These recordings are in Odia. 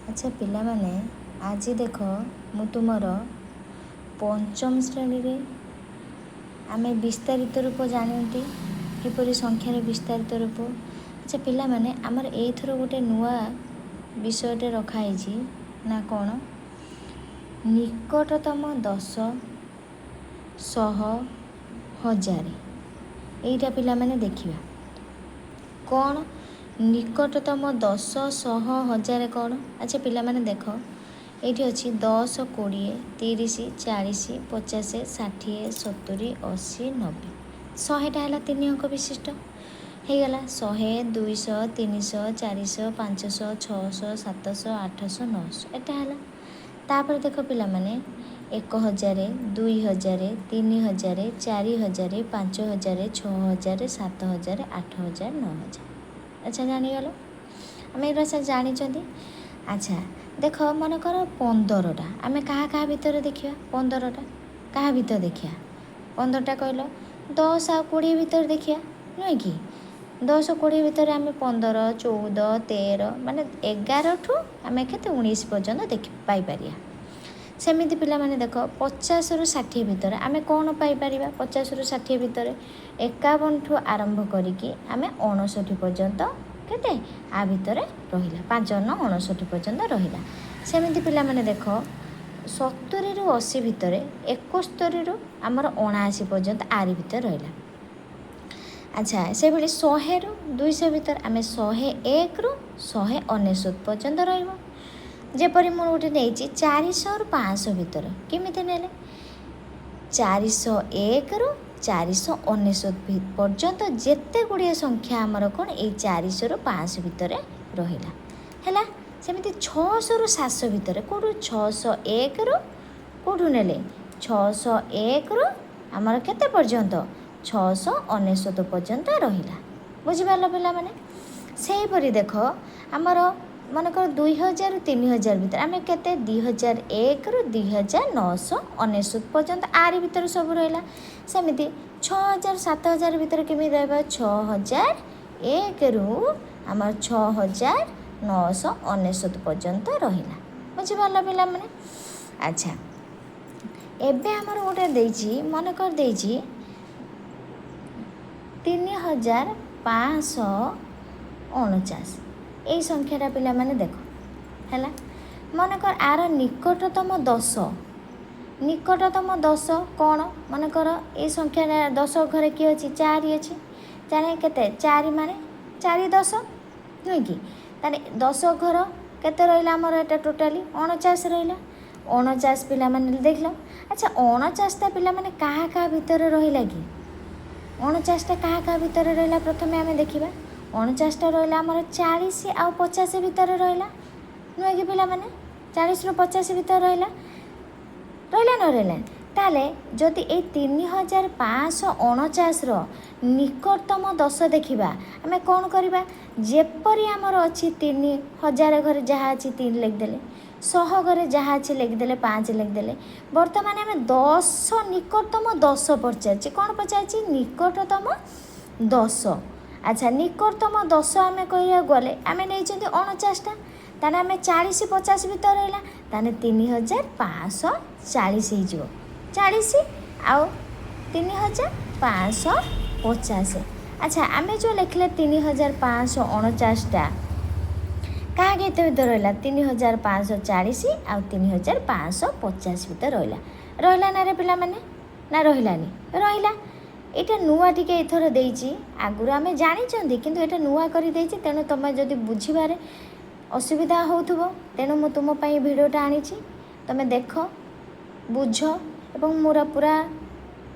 ଆଚ୍ଛା ପିଲାମାନେ, ଆଜି ଦେଖ, ମୁଁ ତୁମର ପଞ୍ଚମ ଶ୍ରେଣୀରେ ଆମେ ବିସ୍ତାରିତ ରୂପ ଜାଣନ୍ତି, କିପରି ସଂଖ୍ୟାର ବିସ୍ତାରିତ ରୂପ। ଆଚ୍ଛା ପିଲାମାନେ, ଆମର ଏଇଥର ଗୋଟେ ନୂଆ ବିଷୟଟେ ରଖାହେଇଛି ନା କ'ଣ? ନିକଟତମ 10, ଶହ, ହଜାରେ। ଏଇଟା ପିଲାମାନେ ଦେଖିବା କ'ଣ ନିକଟତମ 10, ଶହ, ହଜାରେ କ'ଣ। ଆଚ୍ଛା ପିଲାମାନେ ଦେଖ, ଏଇଠି ଅଛି 10, 20, 30, 40, 50, 60, 70, 80, 90, 100ଟା ହେଲା ତିନି ଅଙ୍କ ବିଶିଷ୍ଟ ହେଇଗଲା। 100, 200, 300, 400, 500, 600, 700, 800, 900, ଏଟା ହେଲା। ତାପରେ ଦେଖ ପିଲାମାନେ, 1000, 2000, 3000, 4000, 5000, 6000, 7000, 8000, 9000। ଆଚ୍ଛା ଜାଣିଗଲ, ଆମେ ଏଗୁଡ଼ା ସବୁ ଜାଣିଛନ୍ତି। ଆଚ୍ଛା ଦେଖ, ମନେକର 15ଟା ଆମେ କାହା କାହା ଭିତରେ ଦେଖିବା? 15ଟା କାହା ଭିତରେ ଦେଖିବା? 15ଟା କହିଲ 10 ଆଉ 20 ଭିତରେ ଦେଖିବା, ନୁହେଁ କି? 10 20 ଭିତରେ ଆମେ 15, 14, 13, ମାନେ 11ଠୁ ଆମେ କେତେ 19 ପର୍ଯ୍ୟନ୍ତ ଦେଖି ପାଇପାରିବା। ସେମିତି ପିଲାମାନେ ଦେଖ, 50ରୁ 60 ଭିତରେ ଆମେ କ'ଣ ପାଇପାରିବା? 50ରୁ 60 ଭିତରେ 51ଠୁ ଆରମ୍ଭ କରିକି ଆମେ 59 ପର୍ଯ୍ୟନ୍ତ କେତେ ଆ ଭିତରେ ରହିଲା? 5 9 59 ପର୍ଯ୍ୟନ୍ତ ରହିଲା। ସେମିତି ପିଲାମାନେ ଦେଖ, 70ରୁ 80 ଭିତରେ 71ରୁ ଆମର 79 ପର୍ଯ୍ୟନ୍ତ ଆରି ଭିତରେ ରହିଲା। ଆଚ୍ଛା, ସେଭଳି 100ରୁ 200 ଭିତରେ ଆମେ 101ରୁ 199 ପର୍ଯ୍ୟନ୍ତ ରହିବ। ଯେପରି ମୁଁ ଗୋଟେ ନେଇଛି 400ରୁ 500 ଭିତରେ, କେମିତି ନେଲେ? 401ରୁ 499 ପର୍ଯ୍ୟନ୍ତ ଯେତେ ଗୁଡ଼ିଏ ସଂଖ୍ୟା ଆମର କ'ଣ ଏଇ 400ରୁ 500 ଭିତରେ ରହିଲା, ହେଲା। ସେମିତି 600ରୁ 700 ଭିତରେ କେଉଁଠୁ? 601ରୁ କେଉଁଠୁ ନେଲେ? 601ରୁ ଆମର କେତେ ପର୍ଯ୍ୟନ୍ତ? 699 ପର୍ଯ୍ୟନ୍ତ ରହିଲା। ବୁଝିପାରିଲ ପିଲାମାନେ? ସେହିପରି ଦେଖ, ଆମର ମନେକର 2000ରୁ 3000 ଭିତରେ ଆମେ କେତେ? 2001ରୁ 2999 ପର୍ଯ୍ୟନ୍ତ ଆରି ଭିତରେ ସବୁ ରହିଲା। ସେମିତି 6000 7000 ଭିତରେ କେମିତି ରହିବ? 6001ରୁ ଆମର 6999 ପର୍ଯ୍ୟନ୍ତ ରହିଲା। ବୁଝିପାରିଲ ପିଲାମାନେ? ଆଚ୍ଛା, ଏବେ ଆମର ଗୋଟେ ଦେଇଛି, ମନେକର ଦେଇଛି 3549। ଏଇ ସଂଖ୍ୟାଟା ପିଲାମାନେ ଦେଖ ହେଲା। ମନେକର ଆର ନିକଟତମ 10, ନିକଟତମ 10 କ'ଣ? ମନେକର ଏଇ ସଂଖ୍ୟାଟା 10 ଘରେ କିଏ ଅଛି? ଚାରି ଅଛି। ତାହେଲେ କେତେ? ଚାରି ମାନେ ଚାରି ଦଶ, ନୁହେଁ କି? ତାହେଲେ 10 ଘର କେତେ ରହିଲା ଆମର? ଏଇଟା ଟୋଟାଲି 49 ରହିଲା। 49 ପିଲାମାନେ ଦେଖିଲ। ଆଚ୍ଛା, 49ଟା ପିଲାମାନେ କାହା କାହା ଭିତରେ ରହିଲା କି? 49ଟା କାହା କାହା ଭିତରେ ରହିଲା ପ୍ରଥମେ ଆମେ ଦେଖିବା। 49ଟା ରହିଲା ଆମର 40 ଆଉ 50 ଭିତରେ ରହିଲା, ନୁହେଁ କି ପିଲାମାନେ? 40ରୁ 50 ଭିତରେ ରହିଲା, ରହିଲା ନ ରହିଲା? ତାହେଲେ ଯଦି ଏଇ 3549ର ନିକଟତମ 10 ଦେଖିବା, ଆମେ କ'ଣ କରିବା? ଯେପରି ଆମର ଅଛି 3000 ଘରେ ଯାହା ଅଛି ତିନି ଲେଖିଦେଲେ, ଶହ ଘରେ ଯାହା ଅଛି ଲେଖିଦେଲେ, ପାଞ୍ଚ ଲେଖିଦେଲେ। ବର୍ତ୍ତମାନ ଆମେ 10, ନିକଟତମ 10 ପଚାରିଛି। କ'ଣ ପଚାରିଛି? ନିକଟତମ 10। ଆଚ୍ଛା, ନିକଟତମ 10 ଆମେ କହିବାକୁ ଗଲେ ଆମେ ନେଇଛନ୍ତି 49ଟା, ତାହେଲେ ଆମେ 40 50 ଭିତରେ ରହିଲା, ତାହେଲେ 3540 ହେଇଯିବ। 40 ଆଉ 3550। ଆଚ୍ଛା, ଆମେ ଯେଉଁ ଲେଖିଲେ 3549ଟା କାହା କେତେ ଭିତରେ ରହିଲା? 3540 ଆଉ 3550 ଭିତରେ ରହିଲା। ରହିଲା ନା ରେ ପିଲାମାନେ, ନା ରହିଲାନି? ରହିଲା। ଏଇଟା ନୂଆ ଟିକେ ଏଥର ଦେଇଛି, ଆଗରୁ ଆମେ ଜାଣିଛନ୍ତି, କିନ୍ତୁ ଏଇଟା ନୂଆ କରିଦେଇଛି। ତେଣୁ ତୁମେ ଯଦି ବୁଝିବାରେ ଅସୁବିଧା ହେଉଥିବ, ତେଣୁ ମୁଁ ତୁମ ପାଇଁ ଭିଡ଼ିଓଟା ଆଣିଛି। ତୁମେ ଦେଖ, ବୁଝ ଏବଂ ମୋର ପୁରା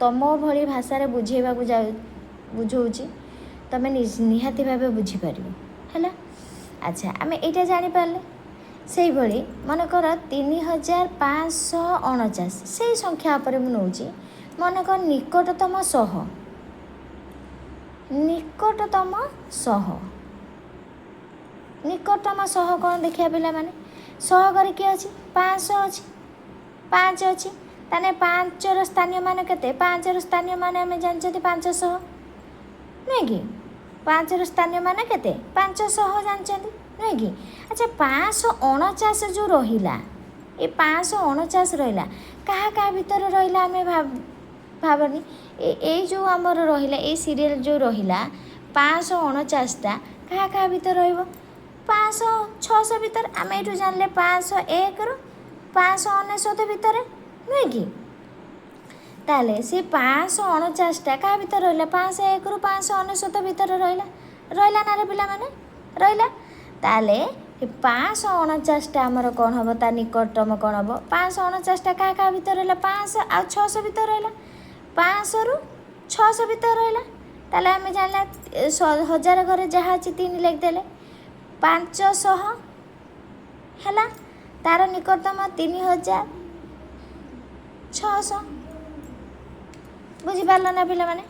ତୁମ ଭଳି ଭାଷାରେ ବୁଝେଇବାକୁ ଯାଉ ବୁଝଉଛି, ତୁମେ ନିହାତି ଭାବେ ବୁଝିପାରିବ, ହେଲା। ଆଚ୍ଛା, ଆମେ ଏଇଟା ଜାଣିପାରିଲେ। ସେଇଭଳି ମନେକର 3549, ସେଇ ସଂଖ୍ୟା ଉପରେ ମୁଁ ନେଉଛି। ମନେକର ନିକଟତମ ଶହ, ନିକଟତମ ଶହ, ନିକଟତମ ଶହ କ'ଣ ଦେଖିବା ପିଲାମାନେ? ଶହ ଘରେ କିଏ ଅଛି? 500 ଅଛି, ପାଞ୍ଚ ଅଛି। ତାହେଲେ ପାଞ୍ଚର ସ୍ଥାନୀୟ ମାନ କେତେ? ପାଞ୍ଚର ସ୍ଥାନୀୟ ମାନ ଆମେ ଜାଣିଛନ୍ତି 500, ନୁହେଁ କି? ପାଞ୍ଚର ସ୍ଥାନୀୟ ମାନ କେତେ? 500 ଜାଣିଛନ୍ତି। ନୁହେଁ କି? ଆଚ୍ଛା, 549 ଯେଉଁ ରହିଲା, ଏ 549 ରହିଲା, କାହା କାହା ଭିତରେ ରହିଲା? ଆମେ ଭାବନି, ଏଇ ଯେଉଁ ଆମର ରହିଲା, ଏଇ ସିରିଏଲ୍ ଯେଉଁ ରହିଲା, 549ଟା କାହା କାହା ଭିତରେ ରହିବ? 500 600 ଭିତରେ। ଆମେ ଏଇଠୁ ଜାଣିଲେ 501ରୁ 599 ଭିତରେ, ନୁହେଁ କି? ତାହେଲେ ସେ 549ଟା କାହା ଭିତରେ ରହିଲା? 501ରୁ 599 ଭିତରେ ରହିଲା। ରହିଲା ନା ରେ ପିଲାମାନେ? ରହିଲା। ତାହେଲେ ଏ 549ଟା ଆମର କ'ଣ ହେବ? ତା ନିକଟତମ କ'ଣ ହେବ? 549ଟା କାହା କାହା ଭିତରେ ରହିଲା? 500 ଆଉ 600 ଭିତରେ ରହିଲା। 500ରୁ 600 ଭିତରେ ରହିଲା। ତାହେଲେ ଆମେ ଜାଣିଲା, ହଜାର ଘରେ ଯାହା ଅଛି 3 ଲେଖିଦେଲେ, 500 ହେଲା। ତାର ନିକଟତମ 3600। ବୁଝିପାରିଲ ନା ପିଲାମାନେ?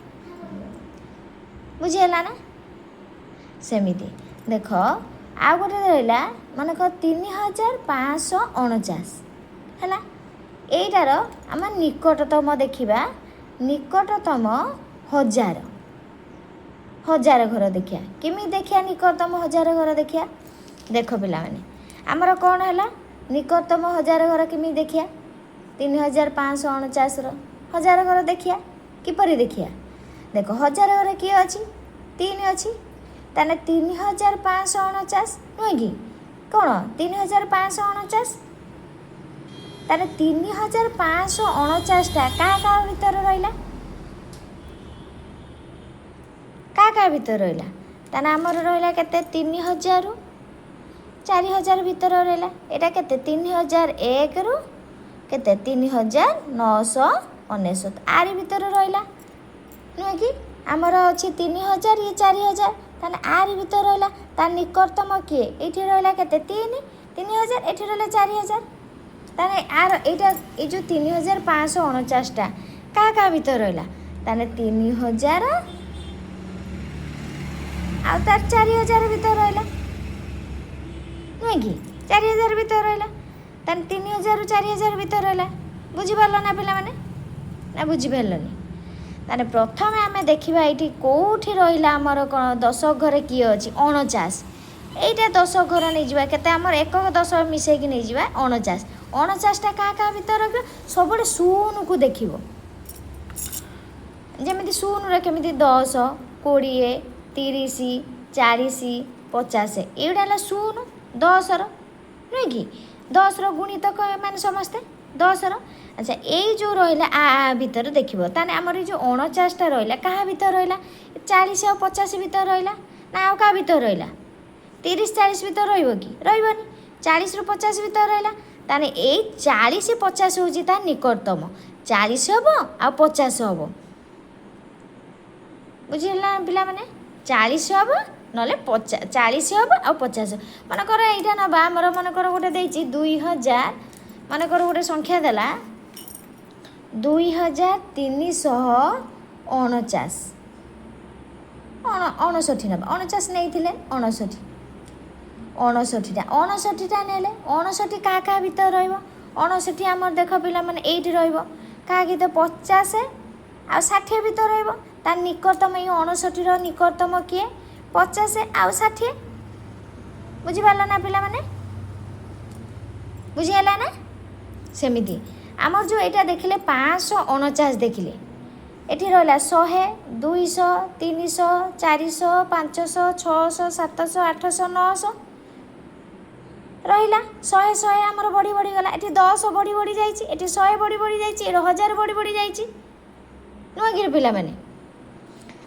ବୁଝିହେଲା ନା? ସେମିତି ଦେଖ, ଆଉ ଗୋଟେ ରହିଲା, ମନେକର 3549 ହେଲା। ଏଇଟାର ଆମ ନିକଟତମ ଦେଖିବା, ନିକଟତମ ହଜାର ଘର ଦେଖିବା। କେମିତି ଦେଖିବା? ନିକଟତମ ହଜାର ଘର ଦେଖିବା। ଦେଖ ପିଲାମାନେ, ଆମର କ'ଣ ହେଲା? ନିକଟତମ ହଜାର ଘର କେମିତି ଦେଖିବା? 3549ର ହଜାର ଘର ଦେଖିବା। କିପରି ଦେଖିବା? ଦେଖ, ହଜାର ଘରେ କିଏ ଅଛି? 3 ଅଛି। ତାହେଲେ 3549, ନୁହେଁ କି? କ'ଣ 3549? ତାହେଲେ 3549ଟା କାହା କାହା ଭିତରେ ରହିଲା? କାହା କାହା ଭିତରେ ରହିଲା? ତାହେଲେ ଆମର ରହିଲା କେତେ? 3000ରୁ 4000 ଭିତରେ ରହିଲା। ଏଇଟା କେତେ? 3001ରୁ କେତେ? 3999, ଆରି ଭିତରେ ରହିଲା, ନୁହେଁ କି? ଆମର ଅଛି 3000, ଇଏ 4000, ତାହେଲେ ଆରି ଭିତରେ ରହିଲା। ତା ନିକଟତମ କିଏ? ଏଇଠି ରହିଲା କେତେ? 3000। ଏଠି ରହିଲା 4000। ତାହେଲେ ଆର ଏଇଟା, ଏଇ ଯେଉଁ 3549ଟା କାହା କାହା ଭିତରେ ରହିଲା? ତାହେଲେ 3000 ଆଉ ତାର 4000 ଭିତରେ ରହିଲା, ନୁହେଁ କି? 4000 ଭିତରେ ରହିଲା। ତାହେଲେ 3000ରୁ 4000 ଭିତରେ ରହିଲା। ବୁଝିପାରିଲ ନା ପିଲାମାନେ, ନା ବୁଝିପାରିଲନି? ତାହେଲେ ପ୍ରଥମେ ଆମେ ଦେଖିବା ଏଇଠି କେଉଁଠି ରହିଲା ଆମର କ'ଣ, ଦଶକ ଘରେ କିଏ ଅଛି? 49। ଏଇଟା ଦଶକ ଘର ନେଇଯିବା। କେତେ ଆମର ଏକକ ଦଶକ ମିଶେଇକି ନେଇଯିବା 49। 49ଟା କାହା କାହା ଭିତରେ ରଖିବ? ସବୁବେଳେ ଶୂନକୁ ଦେଖିବ। ଯେମିତି ଶୂନରେ କେମିତି 10, 20, 30, 40, 50, ଏଇଗୁଡ଼ା ହେଲା ଶୂନ 10ର, ନୁହେଁ କି? 10ର ଗୁଣିତକ ଏମାନେ ସମସ୍ତେ 10ର। ଆଚ୍ଛା, ଏଇ ଯେଉଁ ରହିଲା ଆ ଭିତରେ ଦେଖିବ। ତାହେଲେ ଆମର ଏଇ ଯେଉଁ 49ଟା ରହିଲା, କାହା ଭିତରେ ରହିଲା? 40 ଆଉ 50 ଭିତରେ ରହିଲା ନା ଆଉ କାହା ଭିତରେ ରହିଲା? 30 40 ଭିତରେ ରହିବ କି? ରହିବନି। 40ରୁ 50 ଭିତରେ ରହିଲା। ତାହେଲେ ଏଇ 40 50 ହେଉଛି ତା ନିକଟତମ। 40 ହେବ ଆଉ 50 ହେବ। ବୁଝିଲା ପିଲାମାନେ? 40 ହେବ, ନହେଲେ 40 ହେବ ଆଉ 50। ମନେକର ଏଇଟା ନେବା ଆମର, ମନେକର ଗୋଟେ ଦେଇଛି 2000, ମନେକର ଗୋଟେ ସଂଖ୍ୟା ଦେଲା 2349, 59 ନେବା। 49 ନେଇଥିଲେ, 59, 59ଟା ନେଲେ, 59 କାହା କାହା ଭିତରେ ରହିବ? 59 ଆମର ଦେଖ ପିଲାମାନେ, ଏଇଠି ରହିବ। କାହା ଭିତରେ? 50 ଆଉ 60 ଭିତରେ ରହିବ। ତା ନିକଟତମ, ଏଇ 59ର ନିକଟତମ କିଏ? 50 ଆଉ 60। ବୁଝିପାରିଲ ନା ପିଲାମାନେ? ବୁଝିହେଲା ନା? ସେମିତି ଆମର ଯେଉଁ ଏଇଟା ଦେଖିଲେ, 549 ଦେଖିଲେ, ଏଠି ରହିଲା 100, 200, 300, 400, 500, 600, 700, 800, 900 ରହିଲା। 100 100 ଆମର ବଢ଼ି ବଢ଼ି ଗଲା। ଏଠି 10 ବଢ଼ି ବଢ଼ି ଯାଇଛି, ଏଠି 100 ବଢ଼ି ବଢ଼ି ଯାଇଛି, ଏଠି 1000 ବଢ଼ି ବଢ଼ି ଯାଇଛି, ନୁହେଁ କି ପିଲାମାନେ?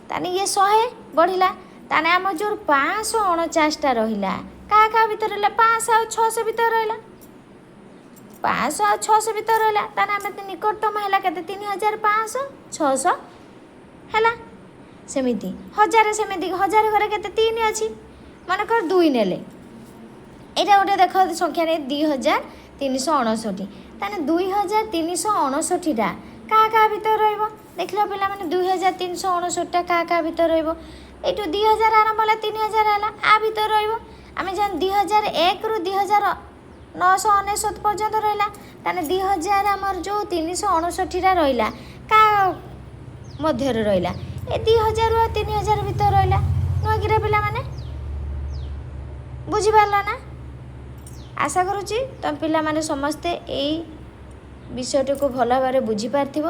ତାହେଲେ ଇଏ 100 ବଢ଼ିଲା। ତାହେଲେ ଆମର ଯେଉଁ 549ଟା ରହିଲା, କାହା କାହା ଭିତରେ ରହିଲା? 500 ଆଉ 600 ଭିତରେ ରହିଲା। 500 ଆଉ 600 ଭିତରେ ରହିଲା। ତାହେଲେ ଆମେ ନିକଟତମ ହେଲା କେତେ? 3500, 600 ହେଲା। ସେମିତି ହଜାର, ସେମିତି ହଜାର ଘରେ କେତେ? 3 ଅଛି। ମନେକର 2 ନେଲେ, ଏଇଟା ଗୋଟେ ଦେଖ ସଂଖ୍ୟା ନେଇ 2359। ତାହେଲେ 2359ଟା କାହା କାହା ଭିତରେ ରହିବ? ଦେଖିଲ ପିଲାମାନେ, 2359ଟା କାହା କାହା ଭିତରେ ରହିବ? ଏଇଠୁ 2000 ଆରମ୍ଭ ହେଲା, 3000 ହେଲା, ଆ ଭିତରେ ରହିବ। ଆମେ ଜାଣି 2001ରୁ 2999 ପର୍ଯ୍ୟନ୍ତ ରହିଲା। ତାହେଲେ 2000 ଆମର ଯେଉଁ 359ଟା ରହିଲା, କାହା ମଧ୍ୟରେ ରହିଲା? ଏ 2000ରୁ ଆଉ 3000 ଭିତରେ ରହିଲା, ନୁହେଁ କିରେ ପିଲାମାନେ? ବୁଝିପାରିଲ ନା? ଆଶା କରୁଛି ତୁମ ପିଲାମାନେ ସମସ୍ତେ ଏଇ ବିଷୟଟିକୁ ଭଲ ଭାବରେ ବୁଝିପାରିଥିବ।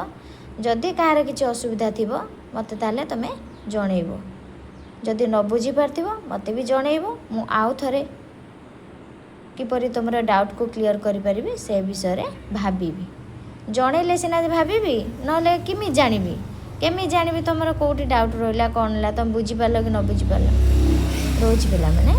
ଯଦି କାହାର କିଛି ଅସୁବିଧା ଥିବ, ମୋତେ ତାହେଲେ ତୁମେ ଜଣେଇବ। ଯଦି ନ ବୁଝିପାରିଥିବ, ମୋତେ ବି ଜଣେଇବ। ମୁଁ ଆଉ ଥରେ କିପରି ତୁମର ଡାଉଟ୍କୁ କ୍ଲିଅର୍ କରିପାରିବି, ସେ ବିଷୟରେ ଭାବିବି। ଜଣେଇଲେ ସିନା ଭାବିବି, ନହେଲେ କେମିତି ଜାଣିବି? କେମିତି ଜାଣିବି ତୁମର କେଉଁଠି ଡାଉଟ୍ ରହିଲା, କ'ଣ ହେଲା, ତୁମେ ବୁଝିପାରିଲ କି ନ ବୁଝିପାରିଲ? ରହୁଛି ପିଲାମାନେ।